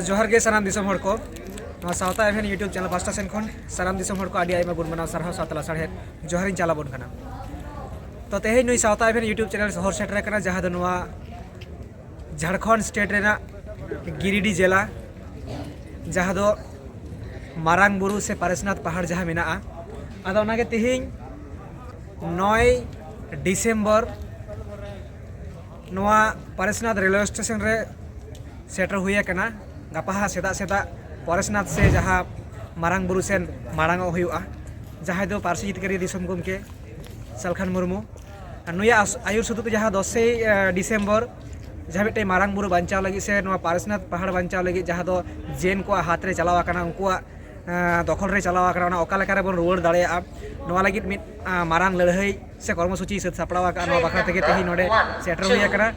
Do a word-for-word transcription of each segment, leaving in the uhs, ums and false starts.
ᱡᱚᱦᱟᱨ ᱜᱮ ᱥᱟᱱᱟᱢ ᱫᱤᱥᱚᱢ ᱦᱚᱲ ᱠᱚ᱾ ᱱᱚᱣᱟ ᱥᱟᱶᱛᱟ ᱮᱵᱷᱮᱱ YouTube ᱪᱮᱱᱮᱞ ᱯᱟᱥᱴᱟ ᱥᱮᱱ ᱠᱷᱚᱱ ᱥᱟᱱᱟᱢ ᱫᱤᱥᱚᱢ ᱦᱚᱲ ᱠᱚ ᱟᱹᱰᱤ ᱟᱭᱢᱟ ᱜᱩᱱ ᱢᱟᱱᱟᱣ ᱥᱟᱨᱦᱟᱣ, ᱥᱟᱶᱛᱟ ᱞᱟᱥᱟᱲᱦᱮᱫ ᱡᱚᱦᱟᱨᱤᱧ ᱪᱟᱞᱟᱵᱚᱱ ᱠᱟᱱᱟ᱾ ᱛᱚ, ᱛᱮᱦᱮᱧ ᱱᱩᱭ ᱥᱟᱶᱛᱟ ᱮᱵᱷᱮᱱ YouTube ᱪᱮᱱᱮᱞ ᱥᱚᱦᱚᱨ ᱥᱮᱴᱮᱨ ᱟᱠᱟᱱᱟ, ᱡᱟᱦᱟᱸ ᱫᱚ ᱱᱚᱣᱟ ᱡᱷᱟᱲᱠᱷᱚᱸᱰ ᱥᱴᱮᱴ ᱨᱮᱱᱟᱜ ᱜᱤᱨᱤᱰᱤ ᱡᱮᱞᱟ, ᱡᱟᱦᱟᱸ ᱫᱚ ᱢᱟᱨᱟᱝ ᱵᱩᱨᱩ ᱥᱮ ᱯᱟᱨᱮᱥᱱᱟᱛᱷ ᱯᱟᱦᱟᱲ ᱡᱟᱦᱟᱸ ᱢᱮᱱᱟᱜᱼᱟ᱾ ᱟᱫᱚ ᱚᱱᱟᱜᱮ ᱛᱮᱦᱮᱧ ᱱᱚᱭ ᱰᱤᱥᱮᱢᱵᱚᱨ ᱱᱚᱣᱟ ᱯᱟᱨᱮᱥᱱᱟᱛᱷ ᱨᱮᱞᱣᱮ ᱥᱴᱮᱥᱚᱱ ᱨᱮ ᱥᱮᱴᱮᱨ ᱦᱩᱭ ᱟᱠᱟᱱᱟ᱾ ᱜᱟᱯᱟ ᱦᱟᱸᱜ ᱥᱮᱛᱟᱜ ᱥᱮᱛᱟᱜ ᱯᱚᱨᱮᱥᱱᱟᱛᱷ ᱥᱮ ᱡᱟᱦᱟᱸ ᱢᱟᱨᱟᱝ ᱵᱩᱨᱩ ᱥᱮᱱ ᱢᱟᱲᱟᱝᱚᱜ ᱦᱩᱭᱩᱜᱼᱟ, ᱡᱟᱦᱟᱸᱭ ᱫᱚ ᱯᱟᱹᱨᱥᱤ ᱡᱤᱛᱠᱟᱹᱨᱤᱭᱟᱹ ᱫᱤᱥᱚᱢ ᱜᱚᱢᱠᱮ ᱥᱟᱞᱠᱷᱟᱱ ᱢᱩᱨᱢᱩ᱾ ᱟᱨ ᱱᱩᱭᱟᱜ ᱟᱥ-, ᱟᱹᱭᱩᱨ ᱥᱩᱛᱩᱜ ᱛᱮ ᱡᱟᱦᱟᱸ ᱫᱚᱥᱮᱭ, ᱮ, ᱰᱤᱥᱮᱢᱵᱚᱨ ᱡᱟᱦᱟᱸ ᱢᱤᱫᱴᱮᱱ ᱢᱟᱨᱟᱝ ᱵᱩᱨᱩ ᱵᱟᱧᱪᱟᱣ ᱞᱟᱹᱜᱤᱫ ᱥᱮ ᱱᱚᱣᱟ ᱯᱟᱨᱮᱥᱱᱟᱛᱷ ᱯᱟᱦᱟᱲ ᱵᱟᱧᱪᱟᱣ ᱞᱟᱹᱜᱤᱫ, ᱡᱟᱦᱟᱸ ᱫᱚ ᱡᱮᱱ ᱠᱚᱣᱟᱜ ᱦᱟᱛ ᱨᱮ ᱪᱟᱞᱟᱣ ᱟᱠᱟᱱᱟ, ᱩᱱᱠᱩᱣᱟᱜ, ᱮ, ᱫᱚᱠᱷᱚᱞ ᱨᱮ ᱪᱟᱞᱟᱣ ᱟᱠᱟᱱᱟ, ᱚᱱᱟ ᱚᱠᱟ ᱞᱮᱠᱟ ᱨᱮᱵᱚᱱ ᱨᱩᱣᱟᱹᱲ ᱫᱟᱲᱮᱭᱟᱜᱼᱟ, ᱱᱚᱣᱟ ᱞᱟᱹᱜᱤᱫ ᱢᱤᱫ, ᱮ, ᱢᱟᱨᱟᱝ ᱞᱟᱹᱲᱦᱟᱹᱭ ᱥᱮ ᱠᱚᱨᱢᱚᱥᱩᱪᱤ ᱥᱟᱹᱛ ᱥᱟᱯᱲᱟᱣ ᱟᱠᱟᱫᱼᱟ᱾ ᱱᱚᱣᱟ ᱵᱟᱠᱷᱨᱟ ᱛᱮᱜᱮ ᱛᱮᱦᱮᱧ ᱱᱚᱰᱮ ᱥᱮᱴᱮᱨ ᱦᱩᱭ ᱟᱠᱟᱱᱟ᱾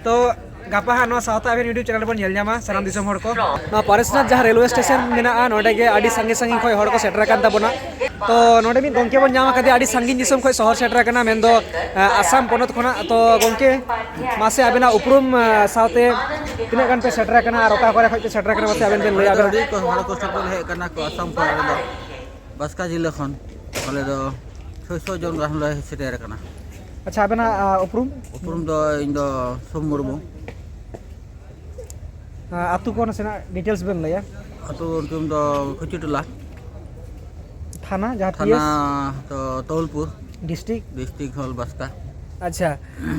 ᱛᱚ ᱜᱟᱯᱟ ᱦᱟᱸᱜ ᱱᱚᱣᱟ ᱥᱟᱶᱛᱟ ᱮᱵᱷᱮᱱ YouTube ᱪᱮᱱᱮᱞ ᱨᱮᱵᱚᱱ ᱧᱮᱞ ᱧᱟᱢᱟ ᱥᱟᱱᱟᱢ ᱫᱤᱥᱚᱢ ᱦᱚᱲ ᱠᱚ᱾ ᱱᱚᱣᱟ ᱯᱟᱨᱮᱥᱱᱟᱛᱷ ᱡᱟᱦᱟᱸ ᱨᱮᱞᱣᱮ ᱥᱴᱮᱥᱚᱱ ᱢᱮᱱᱟᱜᱼᱟ, ᱱᱚᱰᱮ ᱜᱮ ᱟᱹᱰᱤ ᱥᱟᱺᱜᱤᱧ ᱥᱟᱺᱜᱤᱧ ᱠᱷᱚᱱ ᱦᱚᱲ ᱠᱚ ᱥᱮᱴᱮᱨ ᱟᱠᱟᱱ ᱛᱟᱵᱚᱱᱟ᱾ ᱛᱚ ᱱᱚᱰᱮ ᱢᱤᱫ ᱜᱚᱢᱠᱮ ᱵᱚᱱ ᱧᱟᱢ ᱟᱠᱟᱫᱮᱭᱟ, ᱟᱹᱰᱤ ᱥᱟᱺᱜᱤᱧ ᱫᱤᱥᱚᱢ ᱠᱷᱚᱱ ᱥᱚᱦᱚᱨ ᱥᱮᱴᱮᱨ ᱟᱠᱟᱱᱟ, ᱢᱮᱱᱫᱚ, ᱮ, ᱟᱥᱟᱢ ᱯᱚᱱᱚᱛ ᱠᱷᱚᱱᱟᱜ᱾ ᱛᱚ ᱜᱚᱢᱠᱮ, ᱢᱟᱥᱮ ᱟᱵᱮᱱᱟᱜ ᱩᱯᱨᱩᱢ, ᱮ, ᱥᱟᱶᱛᱮ ᱛᱤᱱᱟᱹᱜ ᱜᱟᱱ ᱯᱮ ᱥᱮᱴᱮᱨ ᱟᱠᱟᱱᱟ ᱟᱨ ᱚᱠᱟ ᱠᱚᱨᱮ ᱠᱷᱚᱱ ᱯᱮ ᱥᱮᱴᱮᱨ ᱟᱠᱟᱱᱟ, ᱢᱟᱥᱮ ᱟᱵᱮᱱ ᱵᱮᱱ ᱞᱟᱹᱭᱟ᱾ ᱟᱵᱮᱱ ᱟᱹᱰᱤ ᱠᱚ ᱦᱚᱲ ᱠᱚ ᱥᱮᱴᱮᱨ ᱦᱮᱡ ᱟᱠᱟᱱᱟ ᱠᱚ ᱟᱥᱟᱢ ᱯᱟᱦᱴᱟ ᱨᱮᱫᱚ, ᱵᱟᱥᱠᱟ ᱡᱤᱞᱟᱹ ᱠᱷᱚᱱ ᱟᱞᱮ ᱫᱚ ᱪᱷᱚᱭᱥᱚ ᱡᱚᱱ ᱜᱟᱱ ᱞᱮ ᱥᱮᱴᱮᱨ ᱟᱠᱟᱱᱟ᱾ ᱟᱪᱪᱷᱟ, ᱟᱵᱮᱱᱟᱜ, ᱟ, ᱩᱯᱨᱩᱢ? ᱩᱯᱨᱩᱢ ᱫᱚ ᱤᱧ ᱫᱚ ᱥᱳᱢ ᱢᱩᱨᱢᱩ᱾ ᱟ, ᱟᱹᱛᱩ ᱠᱚ ᱱᱟᱥᱮᱱᱟᱜ details ᱵᱮᱱ ᱞᱟᱹᱭᱟ? ᱟᱹᱛᱩ ᱧᱩᱛᱩᱢ ᱫᱚ ᱠᱷᱩᱪᱤᱴᱚᱞᱟ᱾ ᱛᱷᱟᱱᱟ, ᱡᱟᱦᱟᱸ ᱛᱷᱟᱱᱟ PS? ᱫᱚ ᱛᱚᱞᱯᱩᱨ᱾ District? District ᱦᱚᱞ ᱵᱟᱥᱠᱟ᱾ ᱟᱪᱪᱷᱟ,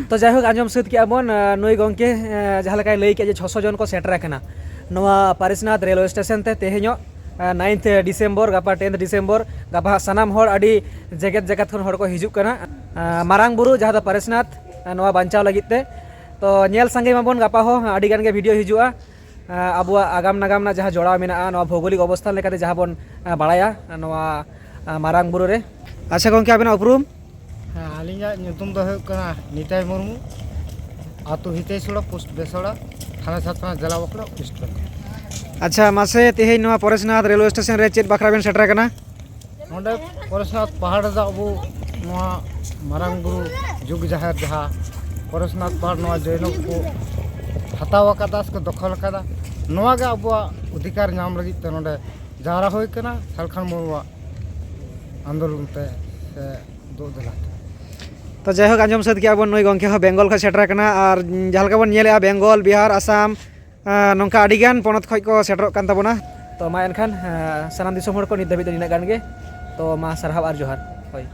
ᱛᱚ ᱡᱟᱭᱦᱳᱠ, ᱟᱸᱡᱚᱢ ᱥᱟᱹᱛ ᱠᱮᱜᱼᱟ ᱵᱚᱱ, ᱟ, ᱱᱩᱭ ᱜᱚᱢᱠᱮ, ᱟ, ᱡᱟᱦᱟᱸ ᱞᱮᱠᱟᱭ ᱞᱟᱹᱭ ᱠᱮᱜᱼᱟ ᱡᱮ ᱪᱷᱚᱥᱚ ᱡᱚᱱ ᱠᱚ ᱥᱮᱴᱮᱨ ᱟᱠᱟᱱᱟ ᱱᱚᱣᱟ ᱯᱟᱨᱮᱥᱱᱟᱛᱷ ᱨᱮᱞᱣᱮ ᱥᱴᱮᱥᱚᱱ ᱛᱮ ᱛᱮᱦᱮᱧᱚᱜ, ᱟ, ninth December, ᱜᱟᱯᱟ tenth December, ᱜᱟᱯᱟ ᱦᱟᱸᱜ ᱥᱟᱱᱟᱢ ᱦᱚᱲ ᱟᱹᱰᱤ ᱡᱮᱜᱮᱛ ᱡᱟᱠᱟᱛ ᱠᱷᱚᱱ ᱦᱚᱲ ᱠᱚ ᱦᱤᱡᱩᱜ ᱠᱟᱱᱟ, ᱟ, ᱢᱟᱨᱟᱝ ᱵᱩᱨᱩ ᱡᱟᱦᱟᱸ ᱫᱚ ᱯᱟᱨᱮᱥᱱᱟᱛᱷ, ᱟ, ᱱᱚᱣᱟ ᱵᱟᱧᱪᱟᱣ ᱞᱟᱹᱜᱤᱫ ᱛᱮ᱾ ᱛᱚ ᱧᱮᱞ ᱥᱟᱸᱜᱮ ᱢᱟᱵᱚᱱ, ᱜᱟᱯᱟ ᱦᱚᱸ ᱟᱹᱰᱤ ᱜᱟᱱ ᱜᱮ video ᱦᱤᱡᱩᱜᱼᱟ᱾ ᱟ, ᱟᱵᱚᱣᱟᱜ ᱟᱜᱟᱢ ᱱᱟᱜᱟᱢ ᱨᱮᱱᱟᱜ ᱡᱟᱦᱟᱸ ᱡᱚᱲᱟᱣ ᱢᱮᱱᱟᱜᱼᱟ, ᱱᱚᱣᱟ ᱵᱷᱳᱜᱳᱞᱤᱠ ᱚᱵᱚᱥᱛᱷᱟᱱ ᱞᱮᱠᱟᱛᱮ ᱡᱟᱦᱟᱸ ᱵᱚᱱ, ᱟ, ᱵᱟᱲᱟᱭᱟ, ᱱᱚᱣᱟ, ᱟ, ᱢᱟᱨᱟᱝ ᱵᱩᱨᱩ ᱨᱮ᱾ ᱟᱪᱪᱷᱟ ᱜᱚᱢᱠᱮ, ᱟᱵᱮᱱᱟᱜ ᱩᱯᱨᱩᱢ? ᱦᱮᱸ, ᱟᱹᱞᱤᱧᱟᱜ ᱧᱩᱛᱩᱢ ᱫᱚ ᱦᱩᱭᱩᱜ ᱠᱟᱱᱟ ᱱᱤᱛᱟᱭ ᱢᱩᱨᱢᱩ, ᱟᱹᱛᱩ ᱦᱤᱛᱟᱹᱭᱥᱚᱲᱟ, ᱯᱳᱥᱴ ᱵᱮᱥᱚᱲᱟ, ᱛᱷᱟᱱᱟ ᱥᱟᱛᱱᱟ, ᱡᱮᱞᱟ ᱵᱟᱸᱠᱩᱲᱟ, ᱳᱭᱮᱥᱴ ᱵᱮᱝᱜᱚᱞ᱾ ᱟᱪᱪᱷᱟ, ᱢᱟᱥᱮ ᱛᱮᱦᱮᱧ ᱱᱚᱣᱟ ᱯᱚᱨᱮᱥᱱᱟᱛᱷ ᱨᱮᱞᱣᱮ ᱥᱴᱮᱥᱚᱱ ᱨᱮ ᱪᱮᱫ ᱵᱟᱠᱷᱨᱟ ᱵᱮᱱ ᱥᱮᱴᱮᱨ ᱟᱠᱟᱱᱟ? ᱱᱚᱰᱮ ᱯᱚᱨᱮᱥᱱᱟᱛᱷ ᱯᱟᱦᱟᱲ ᱨᱮᱫᱚ ᱟᱵᱚ ᱱᱚᱣᱟ ᱢᱟᱨᱟᱝ ᱵᱩᱨᱩ ᱡᱩᱜᱽ ᱡᱟᱦᱮᱨ, ᱡᱟᱦᱟᱸ ᱯᱚᱨᱮᱥᱱᱟᱛᱷ ᱯᱟᱦᱟᱲ ᱱᱚᱣᱟ ᱡᱚᱭᱱᱚ ᱠᱚ ᱦᱟᱛᱟᱣ ᱟᱠᱟᱫᱟ ᱥᱮᱠᱚ ᱫᱚᱠᱷᱚᱞ ᱟᱠᱟᱫᱟ, ᱱᱚᱣᱟ ᱜᱮ ᱟᱵᱚᱣᱟᱜ ᱚᱫᱷᱤᱠᱟᱨ ᱧᱟᱢ ᱞᱟᱹᱜᱤᱫ ᱛᱮ ᱱᱚᱰᱮ ᱡᱟᱣᱨᱟ ᱦᱩᱭ ᱠᱟᱱᱟ ᱥᱟᱞᱠᱷᱟᱱ ᱢᱩᱨᱢᱩᱣᱟᱜ ᱟᱱᱫᱳᱞᱚᱱ ᱛᱮ ᱥᱮ ᱫᱩᱜ ᱫᱮᱞᱟ ᱛᱮ᱾ ᱛᱚ ᱡᱟᱭᱦᱳᱠ, ᱟᱸᱡᱚᱢ ᱥᱟᱹᱛ ᱠᱮᱜᱼᱟ ᱵᱚᱱ, ᱱᱩᱭ ᱜᱚᱢᱠᱮ ᱦᱚᱸ ᱵᱮᱝᱜᱚᱞ ᱠᱷᱚᱱ ᱥᱮᱴᱮᱨ ᱟᱠᱟᱱᱟ᱾ ᱟᱨ ᱡᱟᱦᱟᱸ ᱞᱮᱠᱟ ᱵᱚᱱ ᱧᱮᱞᱮᱜᱼᱟ, ᱵᱮᱝᱜᱚᱞ, ᱵᱤᱦᱟᱨ, ᱟᱥᱟᱢ, ᱟᱸ, ᱱᱚᱝᱠᱟ ᱟᱹᱰᱤᱜᱟᱱ ᱯᱚᱱᱚᱛ ᱠᱷᱚᱱ ᱠᱚ ᱥᱮᱴᱮᱨᱚᱜ ᱠᱟᱱ ᱛᱟᱵᱚᱱᱟ᱾ ᱛᱚ ᱢᱟ ᱮᱱᱠᱷᱟᱱ, ᱟᱸ, ᱥᱟᱱᱟᱢ ᱫᱤᱥᱚᱢ ᱦᱚᱲ ᱠᱚ ᱱᱤᱛ ᱫᱷᱟᱹᱵᱤᱡ ᱫᱚ ᱱᱤᱱᱟᱹᱜ ᱜᱟᱱ ᱜᱮ᱾ ᱛᱚ ᱢᱟ ᱥᱟᱨᱦᱟᱣ ᱟᱨ ᱡᱚᱦᱟᱨ᱾ ᱦᱳᱭ᱾